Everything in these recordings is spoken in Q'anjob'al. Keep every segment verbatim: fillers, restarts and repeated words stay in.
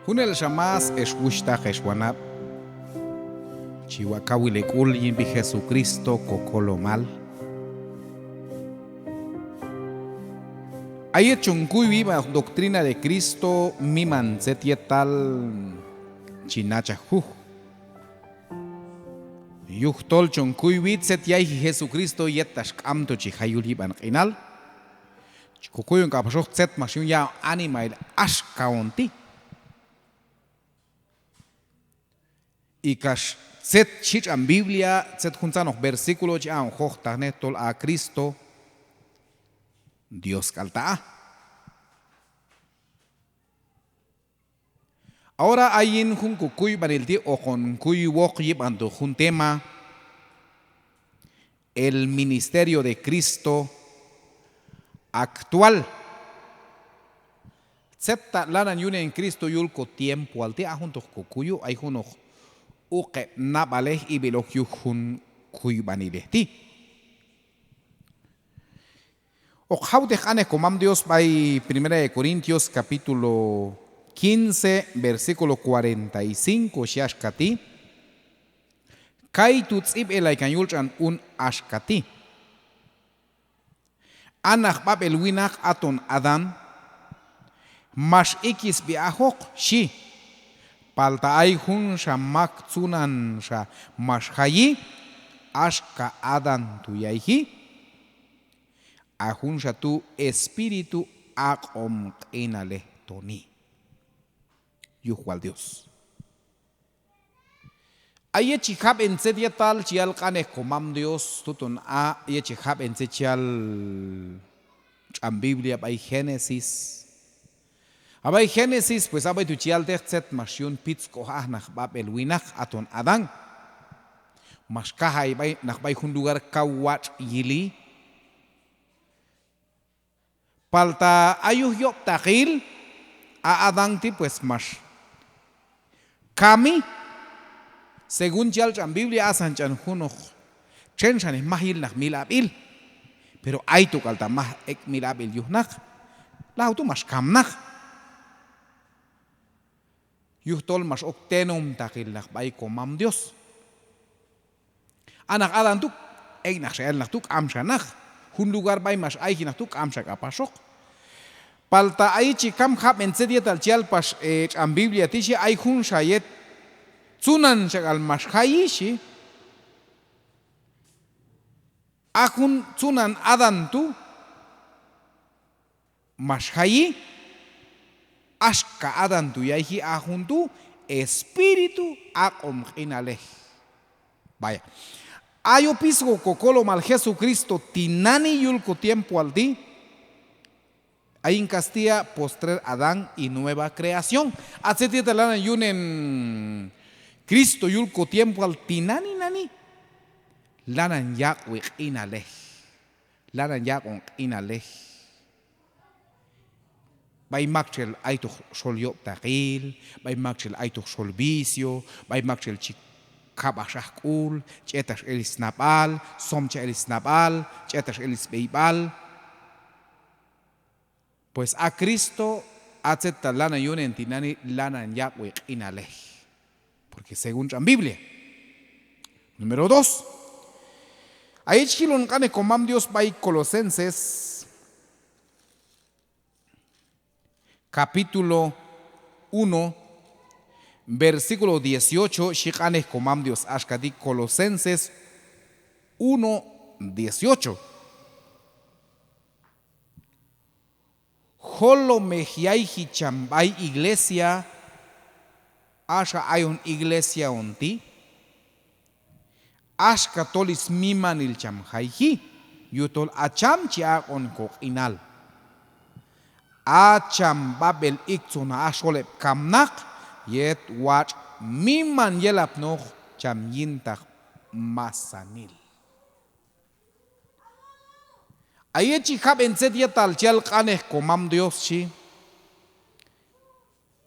Junelxa más ex wuxhtaq ex wanab', chi waq' kawil hek'ul yin sb'i Jesucristo kokolomal. A yet chon kuywi yib'an doctrina de Cristo, miman tzet yetal chi nachaj juj. Yujtol chon kuywi tzet yayji Jesucristo yet tax k'amto chi jay yul yib'an q'inal. Chi kokuyon k'apaxoq tzet max yun yaq'on animahil axka on ti'. Y kax tzet xhi tx'an Biblia, tzet juntzanoq versículo chi aq'on jojtaqnej tol a Cristo Dios k'al ta' a. Ahora a yin jun kokuyb'anil ti' hoqon kuywoq yib'antoq jun tema, el ministerio de Cristo actual. Tzet ta' lanan yunen Cristo yul kotiempoal ti', a jun toq kokuyu', ay junoq uqeb' nab'alej ib'il ok yuj jun kuyb'anilej ti'. Hoq jawtej q'anej komam Dios b'ay Primera de Corintios capítulo quince, versículo cuarenta y cinco, xhi axka ti': Kaytu' tz'ib'elay kan yul tx'an un axka ti': A naq b'ab'el winaq, aton Adán, max ikis sb'i ajoq, xhi. Palta ay junxa mak tzunanxa max jayi, axka Adán tu' yayji, a junxa tu' espíritu aq'om q'inalej toni. Yuj wal Dios. A yet chi jab'en tzet yetal chi yal q'anej komam Dios, tuton a yet chi jab'en tzet chi yal tx'an Biblia b'ay Génesis. A b'ay Génesis, pues a b'ay tu' chi yaltej tzet max yun pitzk'oj aj naq b'ab'el winaq, aton Adán. Max kajay b'ay, naq b'ay jun lugar kaw watx' yili. Palta a yuj yob'taqil, a Adán ti' pues max kami. Según chi yal tx'an Biblia, asan ch'an junoq txenxanej maj yil naq mil ab'il, pero ay tok'al ta' maj ek' mil ab'il yuj naq, lajan tu' max kam naq. Yujtol max ok tenomtaqil naq b'ay komam Dios. A naq Adán tu', ek'naqxa el naq tu', k'amxa naq. Jun lugar b'ay max ayji naq tu', k'amxa k'apaxoq. Palta a yet chi kam jab'en tzet yetal chi yal pax, eh, tx'an Biblia ti', xhi, ay junxa yet tzunanxa k'al max jayi, xhi. A jun tzunan Adán tu' max jayi, axka Adán tu' yayji, a jun tu' espíritu aq'om q'inalej. Vaya. A yopiso kokolomal Jesucristo tinani' yul kotiempoal ti', a yin castilla, postrer Adán y nueva creación. A tzet yetal lanan yunen Cristo yul kotiempoal tinani' nani, lanan yaq'wi q'inalej. Lanan yaq'on q'inalej. B'ay maktxel aytoq xol yob'taqil, b'ay maktxel aytoq xol vicio, b'ay maktxel chi kab'aj xaj k'ul, chi etax el snab'al, somchaj el snab'al, chi etax el sb'eyb'al. Pues a Cristo, a tzet ta lanan yunen tinani', lanan yaq'wi q'inalej. Porque según tx'an Biblia. Número dos. A yet chi jilon q'anej komam Dios b'ay Colosenses, capítulo uno, versículo dieciocho, xhi q'anej komam Dios axka ti', Colosenses uno dieciocho. Jolomej yayji cham b'ay iglesia, axa ayon iglesia on ti', axka tol smimanil cham jayji, yujtol a cham chi aq'on koq'inal. A cham b'ab'el iktzonaj aj xol heb' kamnaq yet watx' miman yelapnoq cham yintaq masanil. A yet chi jab'en tzet yetal chi yal q'anej komam Dios, xhi.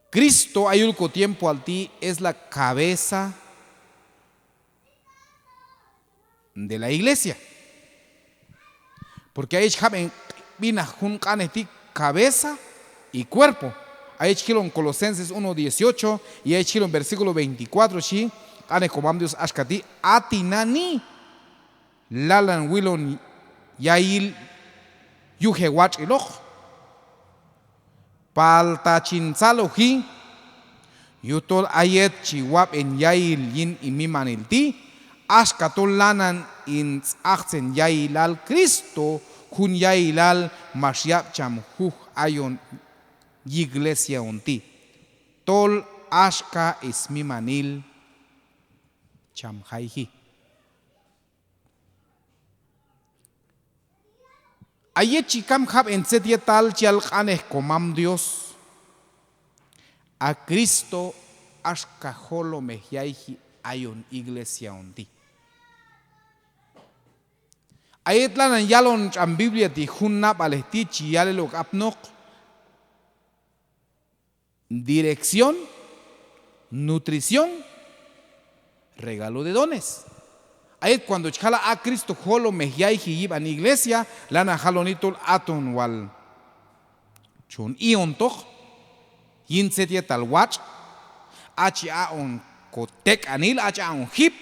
Cristo a yul kotiempoal ti' es la cabeza de la iglesia. Porque a yet chi jab'en b'inaj jun q'anej ti', cabeza y cuerpo. A yet chi jilon Colosenses uno dieciocho, y a yet chi jilon versículo veinticuatro, xhi q'anej Komam Dios axka ti': A tinani' lalan wilon ya'il yuj hewatx'iloq. Palta chin tzaloji, yujtol a yet chi wab'en ya'il yin hin mimanil ti', axka tol lanan hin tz'ajtzen ya'ilal Cristo, jun ya'ilal max yab' cham juj ayon yiglesia on ti', tol axka smimanil cham jayji. A yet chi kam jab'en tzet yetal chi yal q'anej Komam Dios, a Cristo axka jolomej yayji ayon iglesia on ti'. A yet lanan yalon tx'an Biblia ti' jun nab'alej ti' chi yal el ok apnoq: dirección, nutrición, regalo de dones. A yet cuando chi jala' a Cristo jolomej yayji yib'an iglesia, lanan jaloni tol aton wal chon i'ontoq yin tzet yetal watx', a chi aq'on kotek'anil, a chi aq'on jip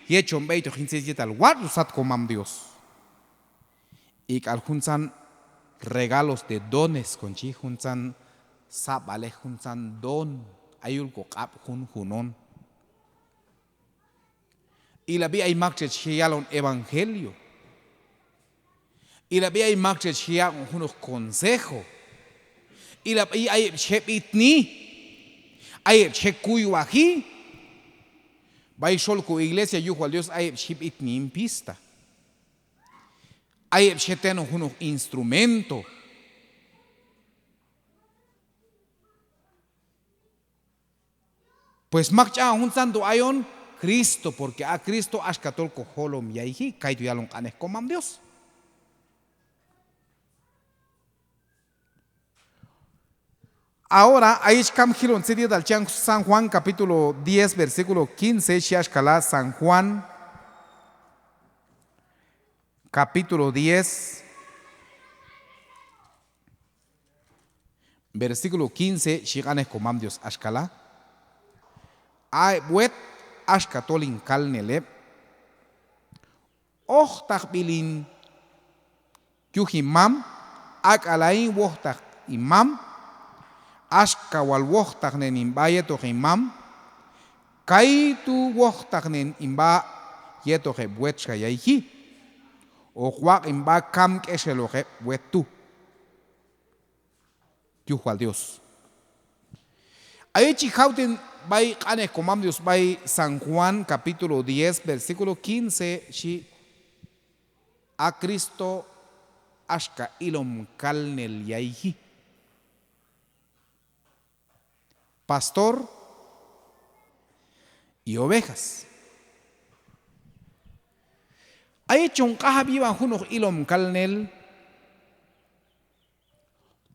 yet chon b'eytoq yin tzet yetal watx' sat Komam Dios. Y k'al juntzan regalos de dones kon chi, juntzan sab'alej, juntzan don ay yul koq'ab' junjun on. Ilab'i ay maktxel chi je' yalon evangelio. Ilab'i ay maktxel chi je' yaq'on junoq consejo. Ilab'i ay heb' chi je' b'itni, ay heb' chi je' kuywaji. B'ay xol ko iglesia yuj wal Dios ay heb' chi je' b'itni yin pista. Ay heb' chi je' tenon junoq instrumento. Pues mak ch'a'on juntzanto ayon, Cristo, porque a Cristo axka tol kojolom yayji, kaytu' yalon q'anej Komam Dios. Ahora, a yet chi kam jilon tzet yetal chi yal San Juan capítulo diez, versículo quince, xhi axka la San Juan, capítulo diez, versículo quince, xhi q'anej Komam Dios axka la: A heb' wet axka tol hin kalnel heb', ojtaqb'il hin yuj hin mam, ak'ala' hin wojtaq hin mam, axka wal wojtaqnen hin b'a yetoq hin mam, kaytu' wojtaqnen hin b'a yetoq heb' wet xa yayji, hoq waq' hin b'a kam k'exeloq heb' wet tu'. Yuj wal Dios. A yet chi jawten b'ay q'anej Komam Dios b'ay San Juan capítulo diez, versículo quince, xhi: A Cristo axka ilom kalnel yayji. Pastor y ovejas. A yet chon q'anjab' yib'an junoq ilom kalnel,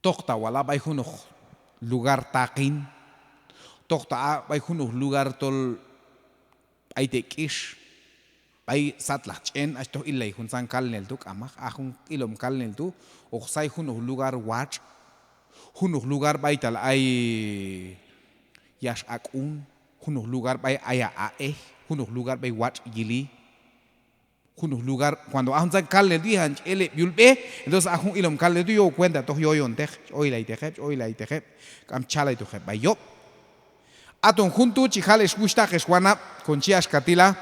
tokta wal a b'ay junoq lugar taqin, tokta a b'ay junoq lugar tol b'ay te' k'ix, b'ay satlaj ch'en, hach toj illay juntzan kalnel tu', k'amaq. A jun ilom kalnel tu' hoq say junoq lugar watx', junoq lugar b'aytal ay yax ak'un, junoq lugar b'ay ay a aq'ej, junoq lugar b'ay watx' yili. Junoq lugar, cuando a juntzan kalnel tu' ijan chi el heb' yul b'e, entonces a jun ilom kalnel tu' yowal cuenta toj yoyonteq, chi oylayteq heb', chi oylayteq heb', k'am chalaytoq heb' b'ay yob'. Aton jun tu' chi jal ex wuxhtaq ex wanab', kon chi axka ti' la: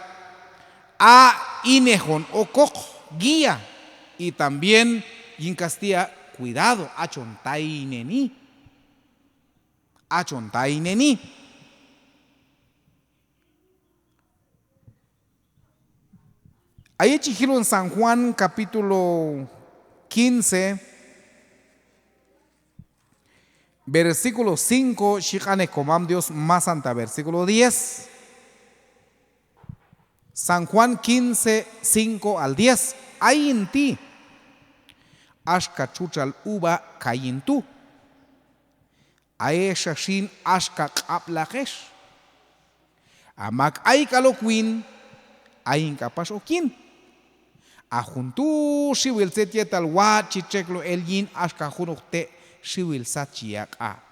a inej on okoq guía, y también yin castilla, cuidado, a chon tayneni. A chon tayneni. A yet chi jilon San Juan capítulo quince, versículo cinco, xhi q'anej Komam Dios masanta versículo diez. San Juan quince, cinco al diez. Ayin ti' axka txutxal uva kayin tu'. A ex xa xin axka q'ab'laq ex. A mak ayk'al ok win, ayin k'apax ok yin. A jun tu' xiwil tzet yetal watx' chi txekloj el yin axka junoq te' xiwil sat chi yaq'a'.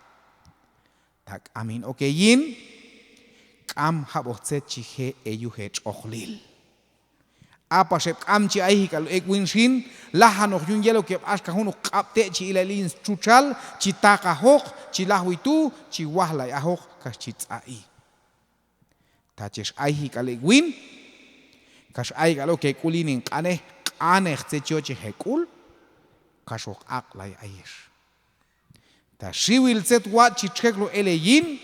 Ta k'am hin ok heyin, k'am jab'oq tzet chi je' heyuj hetx'oqlil. A pax heb' k'am chi ayji k'al ek' win xin, lajanoq yun yelok heb' axka junoq q'ab' te' chi ilay el yin stxutxal, chi taqajoq, chi lajwi tu', chi wajlay ajoq, kax chi tz'a'i. Ta chex ayji k'al ek' win, kax ay k'al ok hek'ul yin hin q'anej, q'anej tzet chi yochej hek'ul, kax hoq aq'lay ayex. Ta xiwil tzet watx' chi txekloj el heyin,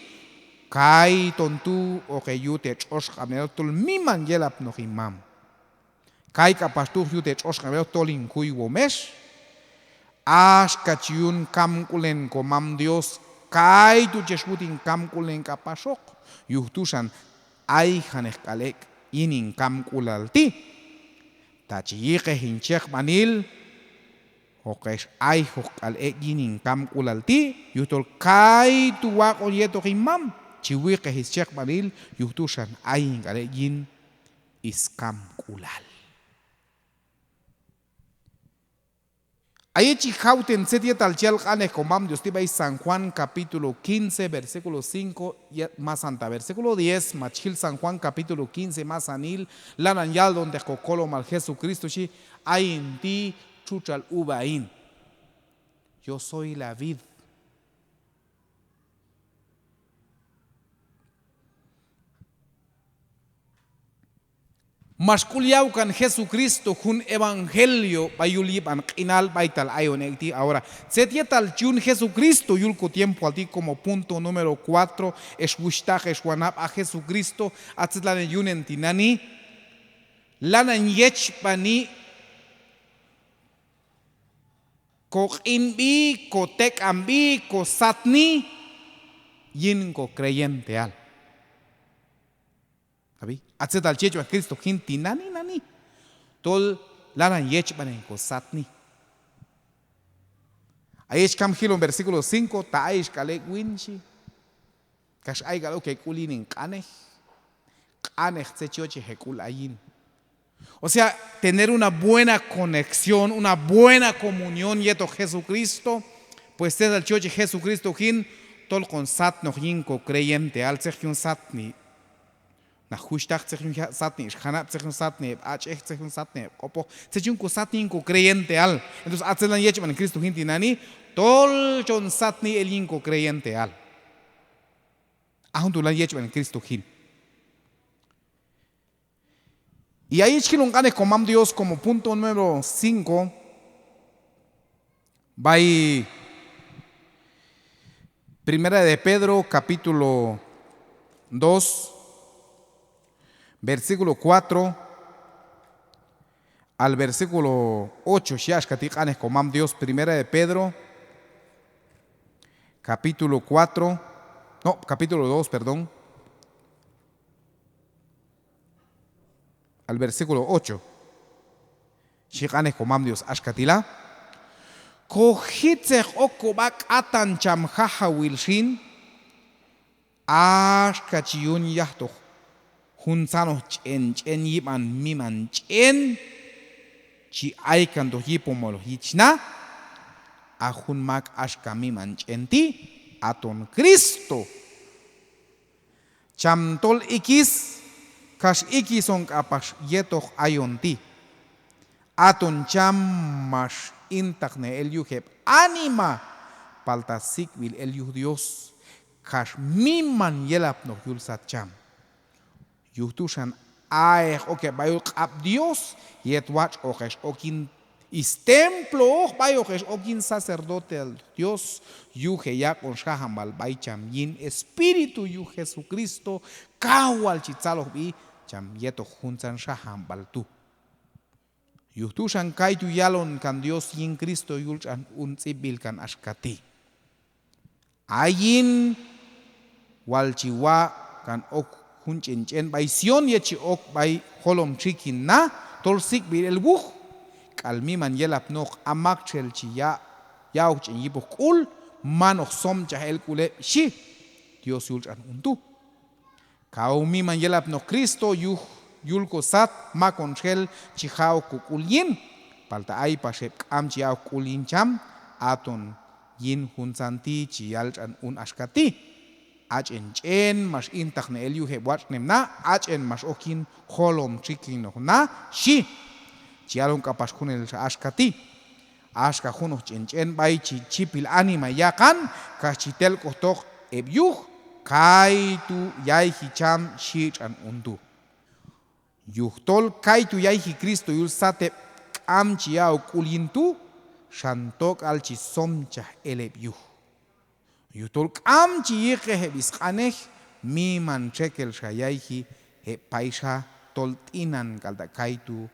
kayton tu' hoq heyut hetx'oxq'ab'neloq tol miman yelapnoq hin mam. Kay k'apax tu' hoq yut hetx'oxq'ab'neloq tol hin kuywom hex. Axka chi yun kamk'ulnen komam Dios, kaytu' chex wut hin kamk'ulnen k'apaxoq. Yuj tu' xan ayjaneq k'al ek' yin hin kamk'ulal ti'. Ta chi yiqej hin chekb'anil, hoqex ayjoq k'al ek' yin hin kamk'ulal ti', yujtol kaytu' waq'on yetoq hin mam, chi wiqej schekb'anil, yuj tu' xan ayin k'al ek' yin skamk'ulal. A yet chi jawten tzet yetal chi yal q'anej komam Dios ti' b'ay San Juan capítulo quince, versículo cinco, yet masanil ta versículo diez, ma chi jil San Juan capítulo quince masanil, lanan yalonteq kokolomal Jesucristo xhi: Ayin ti' txutxal uva hin. Yo soy la vid. Max k'ul yawkan Jesucristo jun evangelio b'ay yul yib'an q'inal b'aytal ayon ek' ti'. Ahora, tzet yetal chi yun Jesucristo yul kotiempoal ti' como punto número cuatro, ex wuxhtaq, ex wanab', a Jesucristo, a tzet lanan yunen tinani', lanan yechb'ani koq'inb'i, kotek'anb'i, kosatni yin kocreyenteal. Ab'i, a tzetal chi yechb'an Cristo jin tinani' nani, tol lanan yechb'anen kosatni. A yet chi kam jilon versículo cinco, ta ayex k'al ek' win xhi, kax ay k'al ok hek'ul yin hin q'anej, q'anej tzet chi yochej hek'ul ayin. O sea, tener una buena conexión, una buena comunión yetoq Jesucristo, pues tzetal chi yochej Jesucristo jin, tol hoqon satnoq yin kocreyenteal, tzet hoq yun satni naq juxhtaq, tzet hoq yun satni ix janab', tzet hoq yun satni heb' ach'ej, tzet hoq yun satni heb' q'opoj, tzet hoq yun kosatni yin kocreyenteal. Entonces a tzet lanan yechb'an Cristo jin tinani', tol chon satni el yin kocreyenteal. A jun tu' lanan yechb'an Cristo jin. Y a yet chi jilon q'anej komam Dios como punto número cinco, b'ay Primera de Pedro, capítulo dos, versículo cuatro al versículo ocho, xhi axka ti' q'anej komam Dios, Primera de Pedro, capítulo cuatro, no, capítulo dos, perdón. Al versículo ocho. Xhi q'anej komam Dios axka ti' la: Kojitzej ok kob'a k'atan cham Jajawil xin, axka chi yun yajtoq juntzanoq ch'en ch'en yib'an miman ch'en chi aykantoq yipumaloq yich na. A jun mak axka miman ch'en ti', aton Cristo. Cham tol ikis, kax ikis on k'apax yetoq ayon ti'. Aton cham max intaqnej el yuj heb' anima, palta sik'b'il el yuj Dios, kax miman yelapnoq yul sat cham. Yuj tu' xan a'ej ok heb' b'ay yul q'ab' Dios, yet watx' hoqex ok yin stemplohoq, b'ay hoqex ok yin sacerdoteal Dios, yuj heyaq'on xajanb'al b'ay cham yin Espíritu yuj Jesucristo, kaw wal chi tzalojb'i cham yetoq juntzan xajanb'al tu'. Yuj tu' xan kaytu' yalon kan Dios yin Cristo yul tx'an un tz'ib'b'il kan axka ti': Ayin wal chi wa' kan ok jun ch'en ch'en b'ay Sión yet chi ok b'ay jolom txikin na tol sik'b'il el wuj, k'al miman yelapnoq a maktxel chi ya', ya'ok ch'en yipoq k'ul, man hoq somchaj el k'ul heb', xhi Dios yul tx'an un tu'. Kaw miman yelapnoq Cristo yuj yul kosat, mak on txel chi ja' ok kok'ul yin, palta ay pax heb' k'am chi ya' ok k'ul yin cham, aton yin juntzan ti' chi yal tx'an un axka ti': A ch'en ch'en max intaqnej el yuj heb' watx'nem na, a ch'en max ok yin jolom txikin oq na, xhi. Chi yalon k'apax junelxa axka ti': Axka junoq ch'en ch'en b'ay chi chipil anima yaqan, kax chi telk'ojtoq heb' yuj, kaytu' yayji cham xhi tx'an un tu'. Yujtol kaytu' yayji Cristo yul sat heb' k'am chi ya'ok k'ul yin tu', xan tok'al chi somchaj el heb' yuj. Yujtol k'am chi yiqej heb' sq'anej, miman txekelxa yayji heb' payxa tol t'inan k'al ta' kaytu'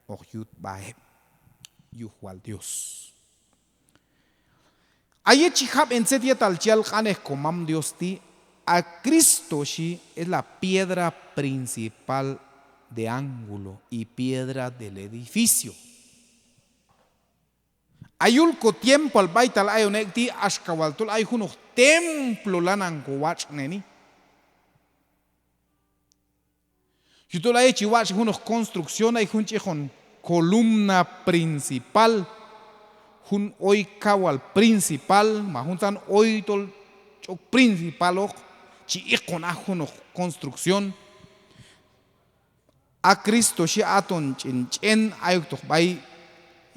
oq yut sb'a heb'. Yuj wal Dios. A yet chi jab'en tzet yetal chi yal q'anej Komam Dios ti', a Cristo xhi es la piedra principal de ángulo y piedra del edificio. A yul kotiempoal b'aytal ayon ek' ti', axka wal tol ay junoq templo lanan kowatx'neni. Yujtol a yet chi watx'ji junoq construcción, ay jun chi iqon columna principal, jun oy kawal principal, ma juntzan oy tol chi ok principal oq, chi iqon aj junoq construcción. A Cristo xhi aton ch'en ch'en ayoktoq b'ay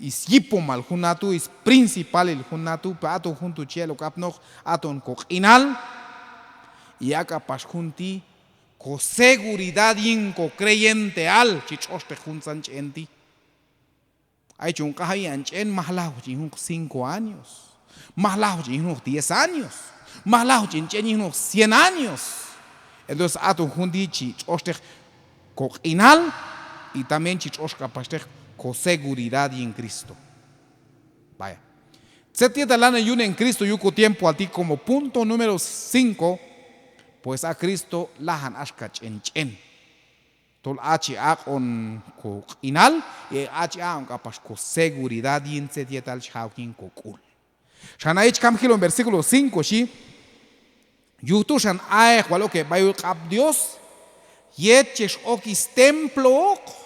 syipomal jun na tu', sprincipalil jun na tu', pero aton jun tu' chi yal ok apnoq, aton koq'inal, y a k'apax jun ti' koseguridad yin kocreyenteal chi tx'oxteq juntzan ch'en ti'. Ay chon q'anjab' yin an ch'en, maj lajwoq ch'en yin junoq cinco años, maj lajwoq ch'en yin junoq diez años, maj lajwoq ch'en ch'en yin junoq cien años. Entonces aton jun ti' chi tx'oxteq koq'inal y también chi tx'ox k'apaxteq koseguridad yin Cristo. Vaya. Tzet yetal lanan yunen Cristo yul kotiempoal ti', como punto número cinco, pues a Cristo lajan axka ch'en ch'en. Tol a' chi aq'on koq'inal, y a' chi aq'on k'apax koseguridad yin tzet yetal chi ja' ok yin kok'ul. Xan a yet chi kam jilon versículo cinco xhi: Yuj tu' xan a'eq wal ok heb'ay yul q'ab' Dios, yet chex ok stemplo oq,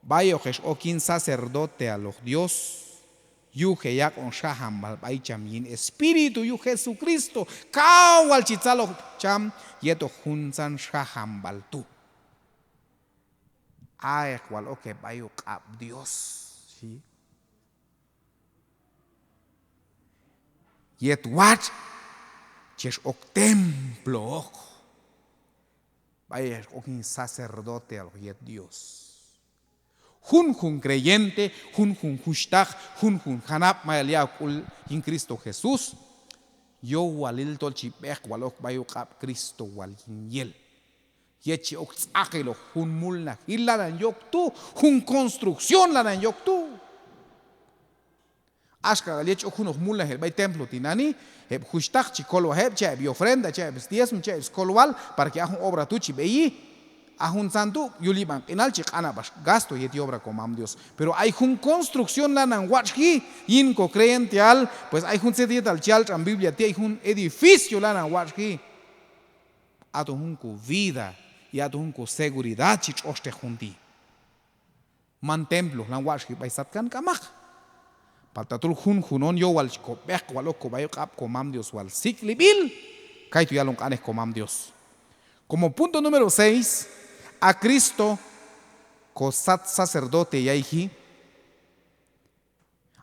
b'ay hoqex ok yin sacerdoteal oq Dios, yuj heyaq'on xajanb'al b'ay cham yin Espíritu yuj Jesucristo, kaw wal chi tzaloj cham yetoq juntzan xajanb'al tu'. A'eq wal ok heb'ay yul q'ab' Dios, xhi. Yet watx' chex ok templo oq, b'ay hex ok yin sacerdoteal oq yet Dios. Junjun creyente, junjun juxhtaq, junjun janab' mayal ya'ok k'ul yin Cristo Jesús, yowalil tol chi b'eq wal ok b'ay yul q'ab' Cristo wal yin yel. Yet chi ok tz'aqiloq jun mulnajil lanan yok tu', jun construcción lanan yok tu'. Axka k'al yet chi ok junoq mulnajil b'ay templo tinani', heb' juxhtaq chi kolwaj heb', cha' heb' yofrenda, cha' heb' sdiezmo, cha' heb' skolwal, para que a jun obra tu' chi b'eyi. A juntzan tu' yul yib'an q'inal chi q'anab'ax gasto yet yobra Komam Dios. Pero ay jun construcción lanan watx'ji yin kocreyenteal, pues ay jun tzet yetal chi yal tx'an Biblia ti', ay jun edificio lanan watx'ji. Aton jun kovida y aton jun koseguridad chi tx'oxteq jun ti'. Man templo hoq lan watx'ji b'ay satkan, k'amaq. Palta tol junjun on yowal chi kob'eq wal ok kob'a yul q'ab' Komam Dios wal sik'lib'il. Kaytu' yalon q'anej Komam Dios. Como punto número seis, a Cristo kosat sacerdote yayji.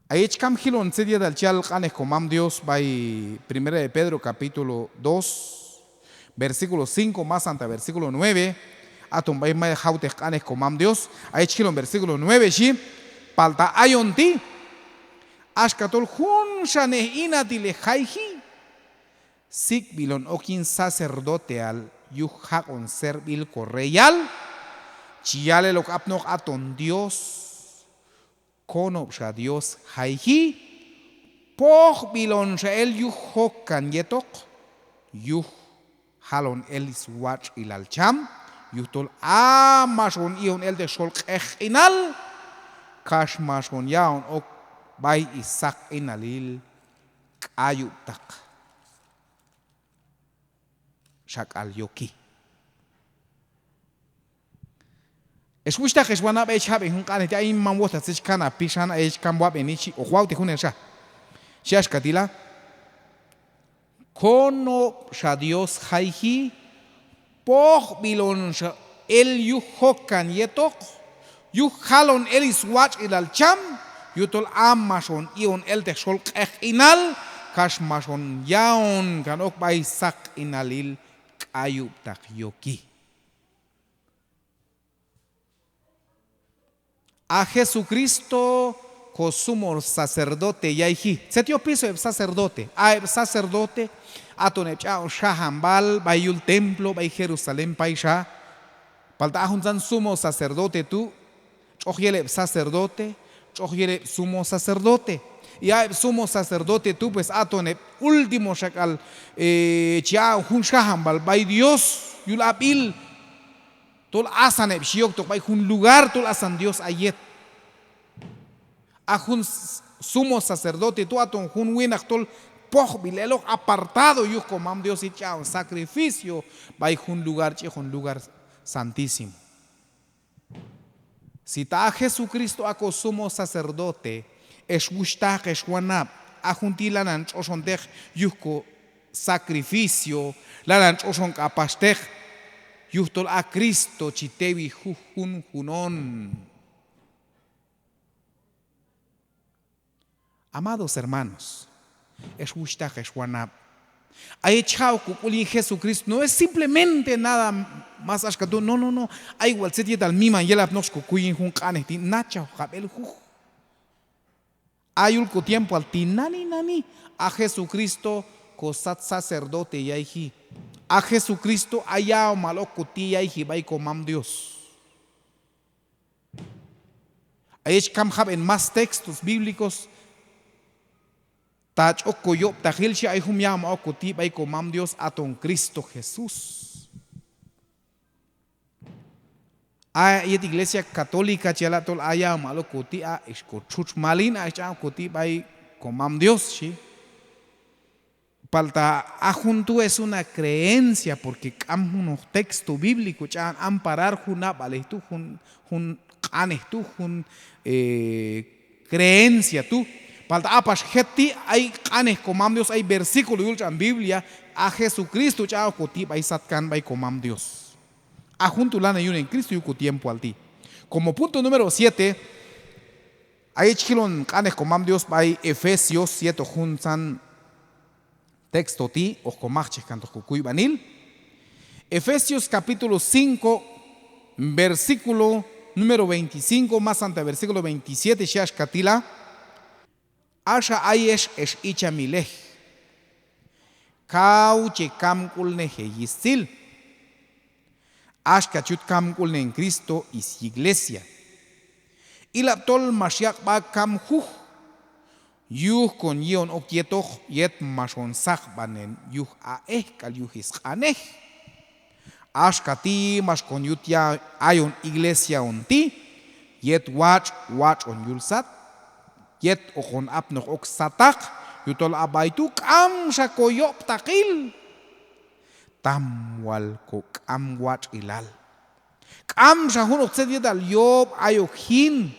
A yet chi kam jilon tzet yetal chi yal q'anej Komam Dios b'ay Primera de Pedro capítulo dos, versículo cinco masanta versículo nueve, aton b'ay may jawtej q'anej Komam Dios. A yet chi jilon versículo nueve xhi: Palta ayon ti', axka tol junxanej inatil hej jayji, sik'b'il on ok yin sacerdoteal yuj jaq'on servil koreyal, chi yal el ok apnoq aton Dios, konob' xa Dios jayji, pojb'il on xa el yuj jokkan yetoq, yuj jalon el swatx'ilal cham, yujtol a max on i'on elteq xol q'ejq'inal, kax max on ya'on ok b'ay saqb'inalil k'ayub'taq xak'al yoki. Ex wuxhtaq, ex wanab', a yet chi jab'en jun q'anej ti', ay man wojtaq tzet chi kan ha pixan, a yet chi kam wab'eni, xhi, hoq wawtej junelxa. Xhi axka ti' la: Konob' xa Dios jayji, pojb'il on xa el yuj jokkan yetoq, yuj jalon el swatx'ilal cham, yujtol a max on i'on elteq xol q'eqq'inal, kax max on ya'on kan ok b'ay saqb'inalil k'ayub'taq yoki. A Jesucristo ko sumo sacerdote yayji. Tzet yopiso heb' sacerdote? A heb' sacerdote aton heb' ch'a'on xajanb'al b'ay yul templo b'ay Jerusalén payxa. Palta a juntzan sumo sacerdote tu' tx'oq yel heb' sacerdote, tx'oq yel heb' sumo sacerdote. Y a heb' sumo sacerdote tu' pues aton heb' último xak'al, eh, chi a'on jun xajanb'al b'ay Dios yul ab'il. Tol asan heb' xi oktoq b'ay jun lugar, tol asan Dios a yet. A jun s-, sumo sacerdote tu' aton jun winaq tol pojb'il eloq, apartado yuj ko mam Dios, yet ch'a'on sacrificio b'ay jun lugar chi yiqon lugar santísimo. Si ta a Jesucristo a ko sumo sacerdote, ex wuxhtaq, ex wanab', a jun ti' lanan tx'oxonteq yuj ko sacrificio, lanan tx'oxon k'apaxteq, yujtol a Cristo chi tewi juj junjun on. Amados hermanos, ex wuxhtaq, ex wanab', a yet chi ja' ok ko k'ul yin Jesucristo, no es simplemente nada más axka tu', no, no, no, ay wal tzet yetal miman yelapnoq xko kuy yin jun q'anej ti', nachaj ok jab'el juj. A yul ko tiempoal tinani nani, a Jesucristo ko sat sacerdote yayji. A Jesucristo a ya'omal ok ko ti' yayji b'ay ko mam Dios. A yet chi kam jab'en más textos bíblicos, ta chi ok ko yob'taqil xhi, ay jun ya'omal ok ko ti' b'ay ko mam Dios, aton Cristo Jesús. A yet iglesia católica chi yala' tol a ya'omal ok ko ti', a ix ko txutx Malin, a ix ch'a'on ok ko ti' b'ay ko mam Dios xhi. Palta a jun tu' es una creencia, porque k'am junoq texto bíblico ch'a'on amparar jun nab'alej tu', jun, jun q'anej tu', jun, eh, creencia tu'. Palta a pax jet ti' ay q'anej ko mam Dios, ay versículo yul tx'an Biblia, a Jesucristo ch'a'on ok ko ti' b'ay satkan b'ay ko mam Dios. A jun tu' lanan yunen Cristo yul ko tiempoal ti'. Como punto número siete, a yet chi jilon q'anej ko mam Dios b'ay Efesios, yetoq juntzan texto ti' hoq ko maqchej kantoq ko kuyb'anil. Efesios capítulo cinco, versículo número veinticinco, masanta versículo veintisiete, xhi axka ti' la: Axa ayex ex ichamilej, kaw che kamk'ulnej heyistzil, axka chi yut kamk'ulnen Cristo is yiglesia. Ilab' tol max yaq' sb'a kam juj, yuj kon yi'on ok yetoq yet max on saqb'anen yuj a'ej k'al yuj is q'anej. Axka ti' max kon yut ya-, ayon iglesia on ti', yet watx' watx' on yul sat, yet hoqon apnoq ok sataq, yujtol a b'ay tu' k'amxa ko yob'taqil, tam wal ko k'am watx'ilal. K'amxa junoq tzet yetal yob' ayok jin,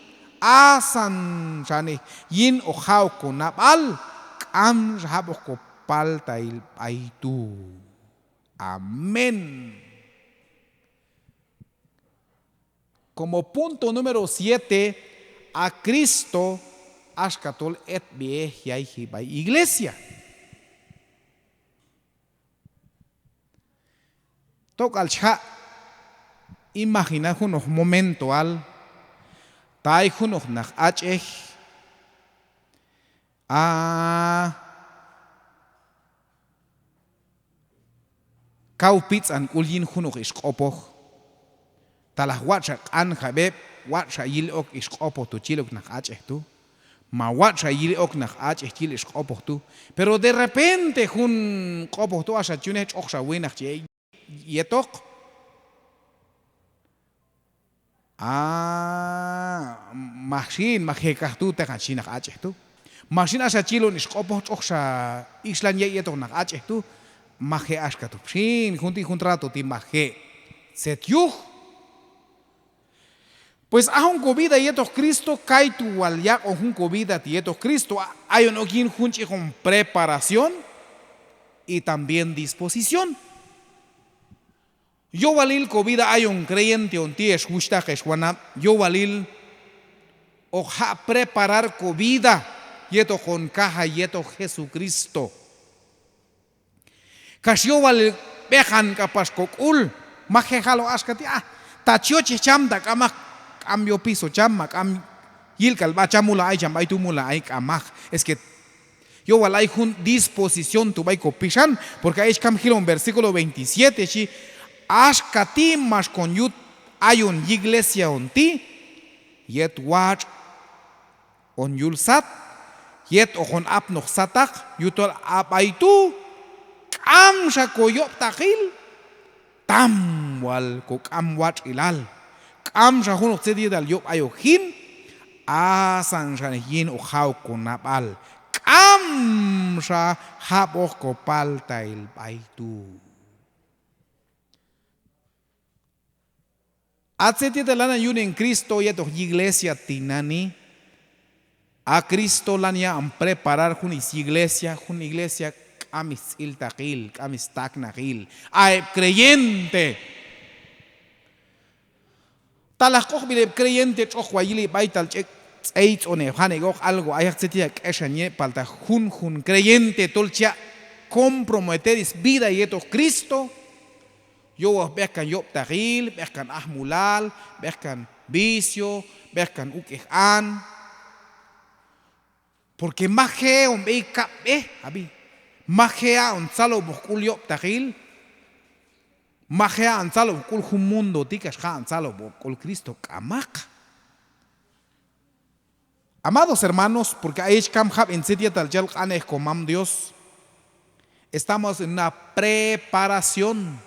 asanxanej yin hoq ja' ok ko nab'al, k'amxa jab'oq ko paltail b'ay tu'. Amén. Como punto número siete, a Cristo axka tol etb'iej yayji b'ay iglesia. Tok'al chi ja' imaginar junoq momentoal, ta ay junoq naq ach'ej, a, kaw pitz'an k'ul yin junoq ix q'opoj. Talaj watx'xa q'anjab' heb', watx'xa yil ok ix q'opoj tu' chi yil ok naq ach'ej tu', ma watx'xa yil ok naq ach'ej chi yil ix q'opoj tu'. Pero de repente jun q'opoj tu' axa chi yunej tx'oqxa winaq chi ek' yetoq. A, maj xin, maj je' k'aj tu', teqan chi naq ach'ej tu'. Maj xin, axa chi yilon ix q'opoj tx'oqxa ik'xlan yek' yetoq naq ach'ej tu', maj je' axka tu'. Xin, jun ti' jun trato ti' maj je'. Tzet yuj? Pues a jun ko vida yetoq Cristo, kaytu' wal yaq'on jun ko vida ti' yetoq Cristo, a-, ayon ok yin jun ch'iqon preparación. y también disposición. Yowalil ko vida ayon creyente on ti' ex wuxhtaq ex wanab', yowalil hoq jaq' preparar ko vida yet hoqon kajay yetoq Jesucristo. Kax yowalil b'eqan k'apax ko k'ul, maj je' jaloq axka ti', a, ta chi yochej cham ta k'amaq, k'am yopiso cham, ma k'am yil k'al b'a cham mulnaj ay cham b'ay tu' mulnaj ay, k'amaq. Es que yowal ay jun disposición tu' b'ay ko pixan, porque ay ex kam jilon versículo veintisiete xhi: Axka ti' max kon yut ayon yiglesia on ti' yet watx' on yul sat, yet hoqon apnoq sataq, yujtol a b'ay tu' k'amxa ko yob'taqil, tam wal ko k'am watx'ilal, k'amxa junoq tzet yetal yob' ayok jin, asanxanej yin hoq jaok ko nab'al, k'amxa jab'oq ko paltail b'ay tu'. A tzet yetal lanan yunen Cristo yetoq yiglesia tinani', a Cristo lan yaq'on preparar jun is yiglesia, jun iglesia k'am is tz'iltaqil, k'am is taknajil, a heb' creyente. Talaj q'oqb'il heb' creyente tx'oq wal yili b'aytal ch'ek' tz'eytz'on heb' jan ek'oq algo ayaq tzet yetal k'exan yet, palta junjun creyente tol chi yaq' comprometer is vida yetoq Cristo, yowal b'eqkan yob'taqil, b'eqkan ajmulal, b'eqkan vicio, b'eqkan uk'ej an. Porque maj je' on b'ey kab' b'e, ab'i. Maj je' aq'on tzalojb'oq k'ul yob'taqil. Maj je' aq'on tzalojb'oq k'ul jun mundo ti', kax jaq'on tzalojb'oq k'ul Cristo, k'amaq. Amados hermanos, porque ay ex kam jab'en tzet yetal chi yal q'anej ko Mam Dios, estamos en una preparación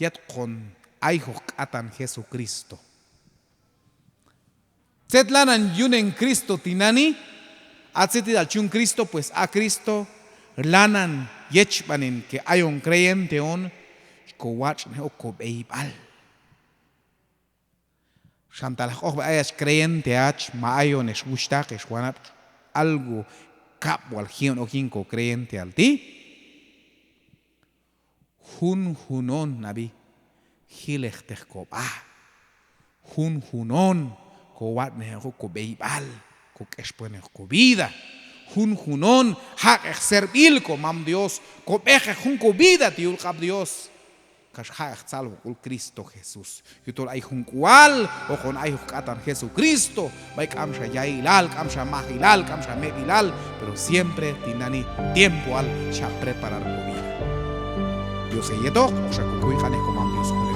yet hoqon ayjoq k'atan Jesucristo. Tzet lanan yunen Cristo tinani', a tzet yetal chi yun Cristo, pues a Cristo lanan yechb'anen que ayon creyente on, ko watx'nej ok ko b'eyb'al. Xan talaj q'oqb'il ayach creyente ach, ma ayon ex wuxhtaq ex wanab', algo kab' wal ji'on ok yin ko creyenteal ti'. Junjun on, ab'i, jilejteq ko b'a. Junjun on ko watx'nej ok ko b'eyb'al, ko k'exponej ko vida. Junjun on jaq'eq servil ko Mam Dios, ko b'ejeq jun ko vida ti' yul q'ab' Dios, kax jaq'eq tzalojb'oq k'ul Cristo Jesús. Yujtol ay jun k'ual hoqon ayjoq k'atan Jesucristo b'ay k'amxa ya'ilal, k'amxa majilal, k'amxa meb'ilal, pero siempre tinani' tiempoal xaq preparar ko vida. Dios heyetoq, hoqxa ko kuy q'anej ko Mam Dios.